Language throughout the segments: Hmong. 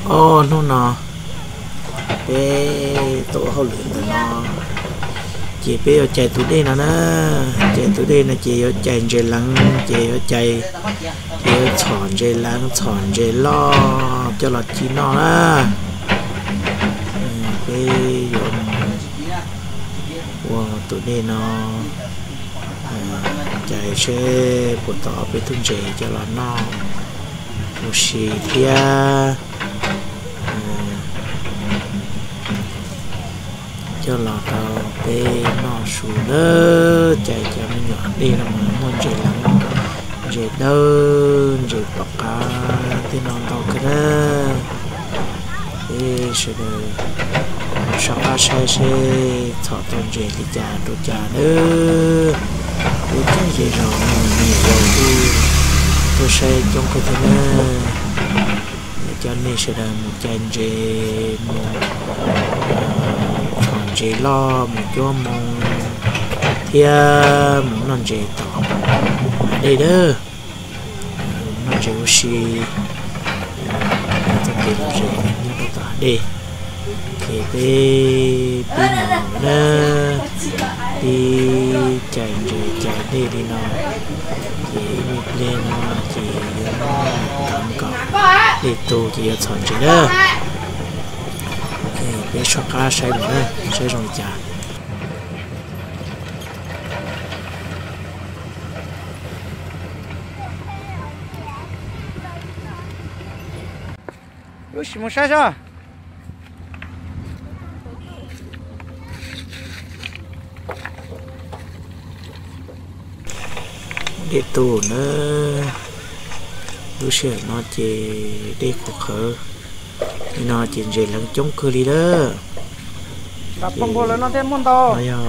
Os, hnub no peb tuaj ua hauj lwm ntawm no, ces peb yuav cais tus dej no na. Cais tus dej no ces yuav cais ntses leev, ces yuav cais, ces yuav txhom ntses leev, txhom ntses loj coj los ci noj na. Peb yuav ua tus dej no cais seb puas tau ob peb tug ntses coj los noj ua si thiab coj los rau peb noj su nawb. Cais cov me nyuam dej no mas muaj ntses leev, ntses dawb, ntses pom qab tej no ntau kawg na. Peb sawv daws soj qab saib seb txhom tau ntses li cas rau cas nawb. Lub caij zej zog no me nyuam yaus kuj tuaj saib coob kawg thiab na. Coj nej sawv daws mus cais ntses, mus txhom ntses loj, mus cuab moo thiab mus noj ntses tom hav dej nawb. Noj ntses ua si txoj kev lom zem nyob rau tom hav dej. Ces peb pib mus lawm na, pib cais ntses cais dej li no, ces ib me pliag no ces yuav noj ntses kom dej tu ces yuav txhom ntses na. Peb soj qab saib mus na, saib zoo li cas. Wb sim mus saib seb. Dej tu na, lub sij hawm no ces dej qhuav qhawv li no ces ntses leev coob kawg li lawm. Nram pog npua lawv no thiaj muaj ntau. Yog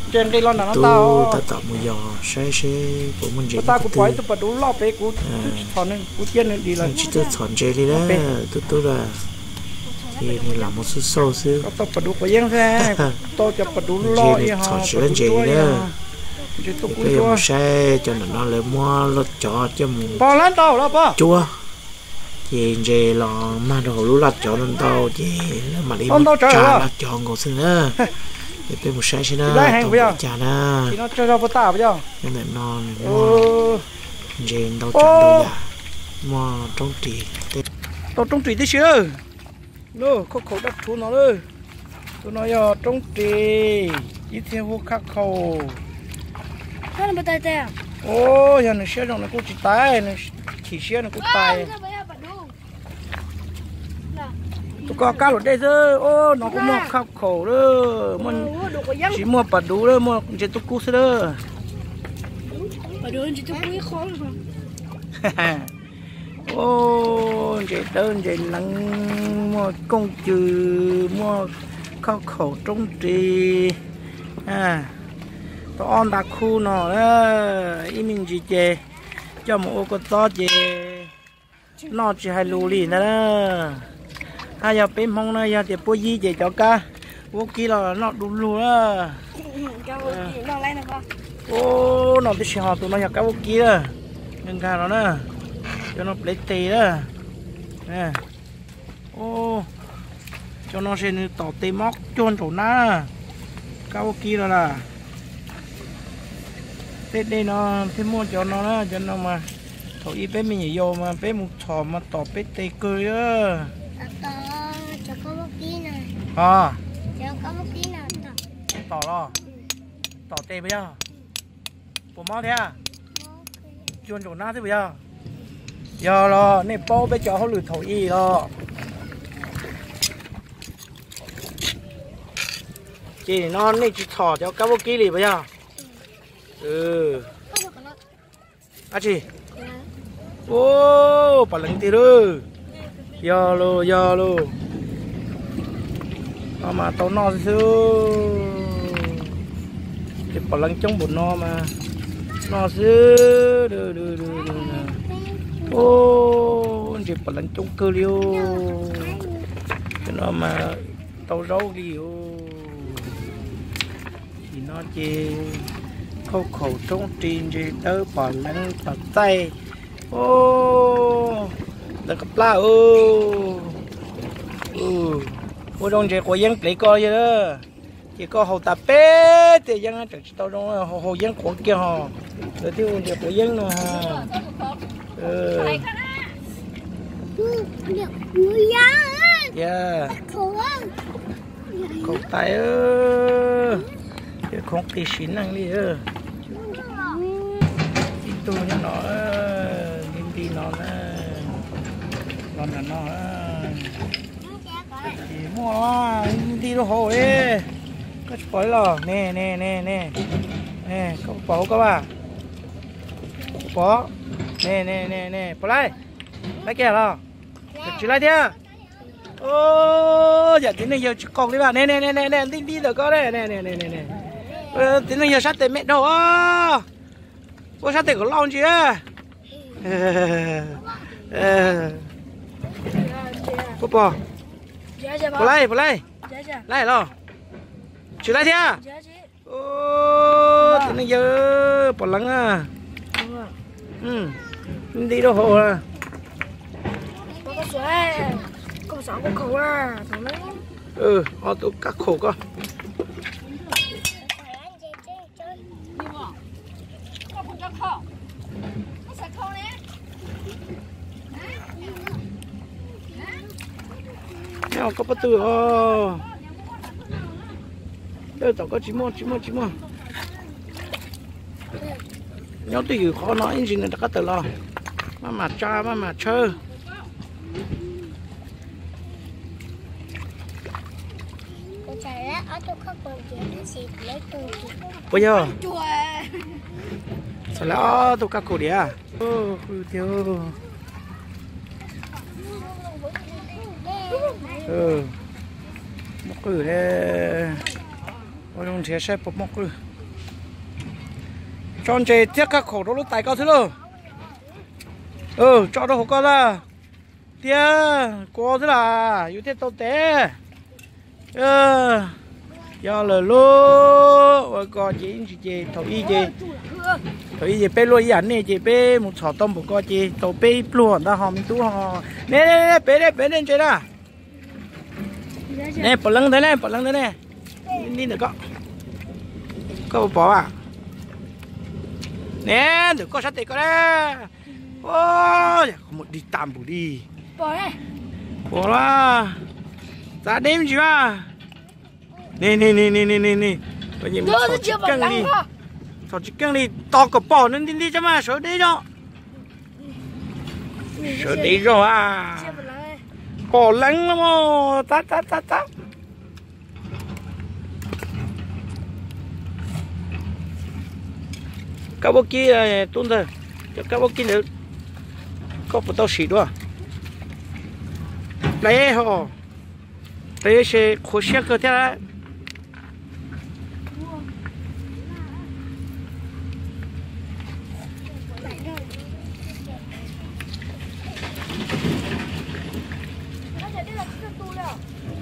ntses nqis los nram no tau, tab tom mus yos saib seb puas muaj ntses. Kuv pom ib tug pas duv loj pem, kuv twb tsis txhom nws, kuv cia nws dim lawm. Tsis tuaj txhom ntses li na, tub tub lawm. Ces nws lam mus xauj xauj xwb. Tau pas duv quav yeeb xwb, tau cov pas duv loj ib ho txhom tsis tau ntses li na. Ces peb yuav mus saib cov nram no lawv muab loj cov coj mus cuab. Ces ntses los mag rau hauv lub laj cov no ntau ces lawv mam li muab tsa laj cov nkaus xwb na. Ces peb mus saib seb na, tau npaum cas na. Nyob ntawm no nws muaj ntses ntau tsav ntau yam, muaj roob ris, tau roob ris tib si. Khauj khaum dab rhuv no lawm. Tus no yog roob ris, ib txhia hu khauj khaum. Yog nws siab zoo nws kuj tsis tais, nws chim siab nws kuj tais. Tus ko kab luam dej xwb. Os, no kuj muaj khauj khaum lawm, tsis muaj pas duv lawm, muaj ntses tub kub xwb lawm. Os, ntses dawb ntses leev, muaj kooj cw, muaj khauj khaum roob ris. Tau ob nta khub no, ib me ntsis ces coj mus ua kua txob ces noj tsis hais lus li ntag na. Hab yog peb Hmoob na, yog tias puab yib ces cov kab vaub kib los noj du lug na. Ub, no tib si ho tus no yog kab vaub kib na, nkag nkag no na, cov no plev tes na. Cov no ces nws tom tes mob cuag ntsaum nab, kab vaub kib no na. Tej dej no thiaj muaj cov no na, cov no mas thaum ub peb me nyuam yaus mas peb mus txhom mas tom peb tes kawg li. Tom los, tom tes puas yog? Puas mob thiab? Cuag ntsaum nab thiab puas yog? Yog los nej paub peb cov hauj lwm thaum ub los? Ces no nej tsis txhom cov kab vaub kib li puas yog? Dab tsi? Ub, pom leev tiag lauj. Yog lauj, yog lauj. No mas tau noj xwb. Ces pom leev coob npaum no mas noj xwb. Ub, ntses pom leev coob kawg li. Cov no mas tau zaub li os. Sim no ces khauj khaum roob ris ntses dawb pom leev tom txaij. Ub, leev qab plab os. Ua zoo ntses quav yeeb plev koj li, ces koj haus tas peb tiam yeeb tseem tsis tau zoo, haus yeeb quav kiag ho, lawv thiaj ua ntses quav yeeb no. Khaum tais, khoov qis sim neej li. Ib tug nyob no, nti nti no na, los nram no. Muaj nti rau hauv, koj tsis pom los? Ne ne ne ne, koj pom hauv koj vas? Pom. Ne ne ne ne, pom laij? Laij kiag los? Tsis laij thiab. Yam txiv neej yawg tsis qaug li mas ne ne ne ne, nti nti ntawm koj ne. Txiv neej yawg sab tes me dhau. Ua sab tes kom loj ntsis. Puas pom? Puas laij, puas laij? Laij los? Tsis laij thiab. Txiv neej yawg pom leev na. Nti rau hauv. Ob tug kab khaum koj. Nyob koj pob tw os. Tom koj tsis muaj, tsis muaj, tsis muaj. Nyob twj ywm qhov no ib ntsis nws rov qab tawm los. Maj mam tsa, maj mam tshawb. Puas yog? Txhais lawv ob tug kab khaum diam. Qwj tiag. Muaj qwj. Ua zoo nrhiav saib puas muaj qwj. Tso ntses thiab kab khaum rau lub tais koj xwb lauj. Tso rau hauv koj lawm. Tiag, kuv xwb las yus thiaj tau tes. Yog lawm lauj, ua ko ces ib ntsis ces thaum ib ces, thaum ib ces peb luaj ib yam nej ces peb mus txhom tau npaum ko ces tau peb ib pluag ntag ho me tub ho. Ne, pem ne, pem ne ntses na. Ne pom leev ntawd ne, pom leev ntawd ne. Nti ntawm koj, koj pom a? Ne, ntawm koj sab tes koj na. Mus dig tas npaum li. Ua, txav deb me ntsis mas. Ni ni ni ni ni ni, txhom tsis keej li, txhom tsis keej li, tos kom pom nws nti nti tso mas sawv deb zog. Sawv deb zog a. Pom leev los mas, txav txav txav txav. Kab vaub kib tub ntxawg, cov kab vaub kib ntawd koj puas tau sim dua? Pleb ho, pleb se qhuav siab kawg thiab.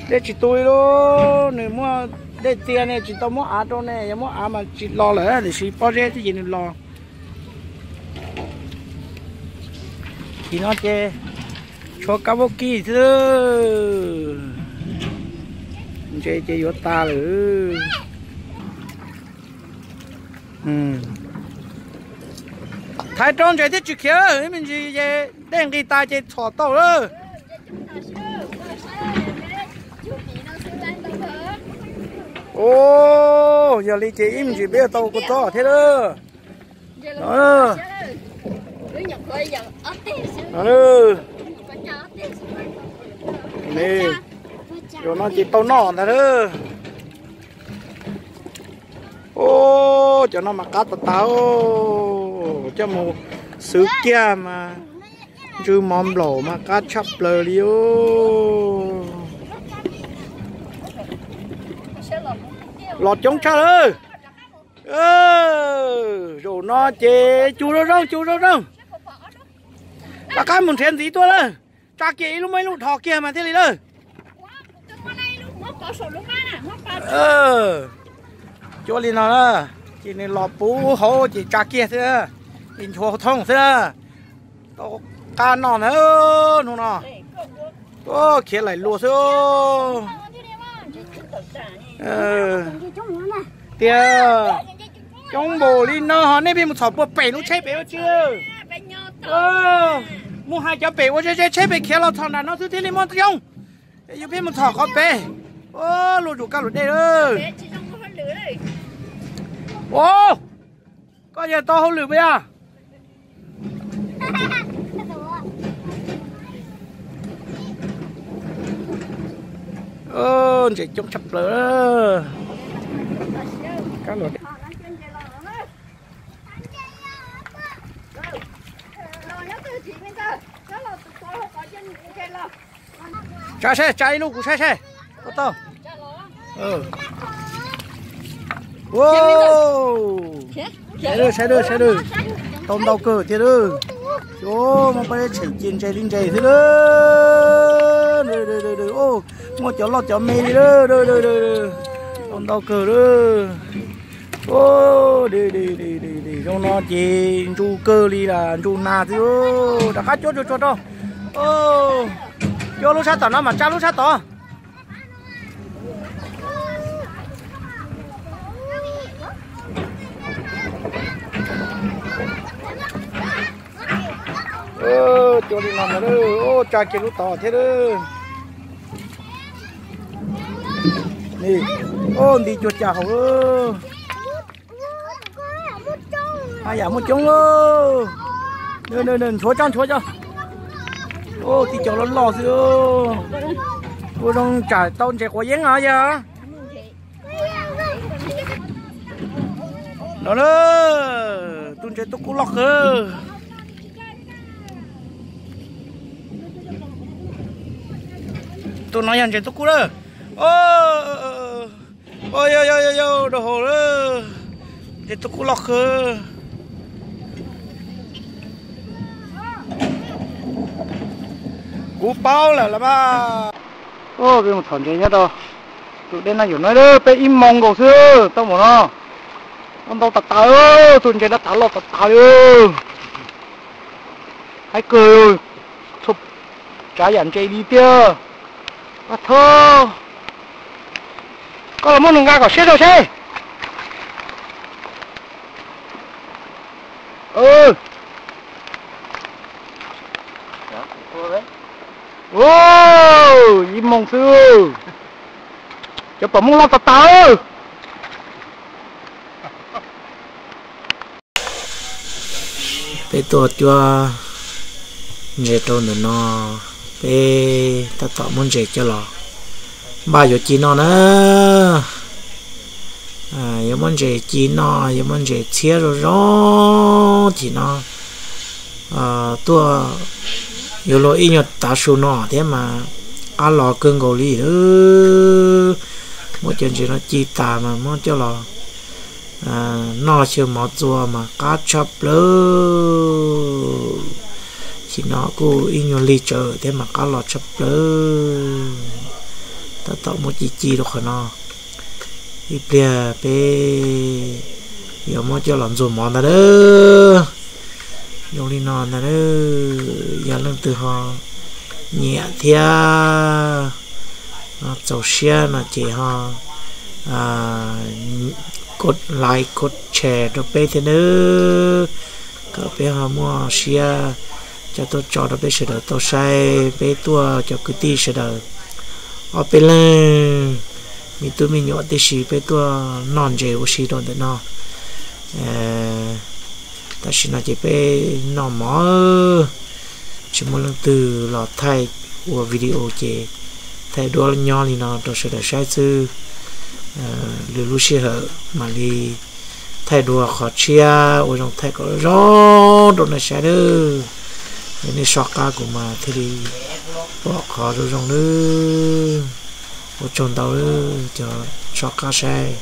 Dej tsis tu li lauj, nws muaj dej txias ne tsis tau muab av rau ne, yog muab av mas tsis los lawm, tiam sis pob zeb thiab ces nws los. Tim no ces tshuav kab vaub kib xwb, ntses ces yuav tas lawm. Thaiv rau ntses thiab tsis khiav, ib me ntsis ces dej nqis tas ces txhom tau lawm. Yog li ces ib me ntsis peb yuav tau kua txob thiab lawm. Zaum no ces tau noj ntag lawm. Cov no mas qab tas tas, coj mus xwb kiag mas ntsw mov nplaum mas qab tshaj plaws li os. Los coob tshaj lawm. Zaum no ces cug zoo zoo, cug zoo zoo. Rov qab mus nrhiav ntxiv tuaj lawm. Tsa kiag ib lub muab ib lub dhos kiag mas thiaj li lawm. Cua li no na, ces nws los puv hauv ces tsa kiag xwb, ces nchuav thooj xwb. Tau qab noj ntag hnub no. Khiav laim luas xwb. Tias coob npaum li no ho nej pheej mus txhom puag pem lub tsheb pem ua tsi. Mus hais cov pem ua ze ze tsheb pem khiav los txhom nram no xwb thiaj li muaj zoo. Yus pheej mus txhom qhov pem. Luag zus kab luag dej lawm. Koj yog tau hauj lwm puas yog? Ntses coob tshaj plaws. Tsa saib, tsa ib lub kuv saib saib. Tau. Saib, saib, saib, tau ntau kawg thiab lawm. Muaj pab tshem cia ntses li ntses xwb lawm. Muaj cov loj cov me li lawm. Tau ntau kawg lawm. Zoo no ces ntsuj kawg li las ntsuj nag xwb. Rov qab cuab tsuag tsuag rau. Cuab lub sab tom no mas tsa lub sab tod. Cuab li no mas, tsa kiag lub tod thiab lawm. Nti cuag cas hauv. Haj yam muaj coob lauj. Nchuav cov, nchuav cov. Tib co loj loj xwb. Ua zoo tsam tau ntses quav yeeb os yog. No na, tus ntses tub kub loj kawg. Tus no yog ntses tub kub lawm. Yog yog yog, rau hauv lawm. Ntses tub kub loj kawg. Kuv paub lawm los mas. Peb mus txhom ntses nyob rau tus dej Naj Yuam no, peb ib moos nkaus xwb tau mus no. Ntau tas tas, tus ntses no tav loj tas tas li. Haib kawg, txhua tsav yam ntses li tiag. Ab tho, koj los muab nws nqa kom siab zog seb. Ib moos xwb, cov pom mooj loj tas tas. Peb tuaj cuab ntses rau ntawm no, peb tab tom muab ntses coj los npaj yuav ci noj na. Yuav muab ntses ci noj, yuav muab ntses txhiab zoo zoo. Chim no tuaj yuav luag ib nyuag tav su no thiab mas qab los kawg nkaus li. Muab cov ntses no ci tas mas muab coj los noj xyaw mov txua mas qab tshaj plaws. Chim no kuj ib nyuag lig tsawv thiab mas qab los tshaj plaws. Tab tom muab ci ci rau qhov no, ib pliag peb yuav muab coj los ntxuag mov ntag na. Zoo li no ntag na, yog leej twg ho nyiam thiab txaus siab no ces ho like, comment, share rau peb thiab nawb, kom peb ho muaj siab coj tuaj tso rau peb sawv daws tau saib, peb tuaj cov kwv tij sawv daws ob peb leeg me tub me nyuam tib si peb tuaj noj ntses ua si rau ntawm no. Tam sim no ces peb noj mov, tsis muaj leej twg los thaij ua video ces thaij duab nyob li no rau sawv daws saib xwb. Lwm lub sij hawm mam li thaij dua qhov tshiab ua zoo thaij kom zoo rau nej saib nawb. Yog nej soj qab kuv mas thiaj li pom qhov zoo zoo nawb. Ua tsaug ntau cov soj qab saib.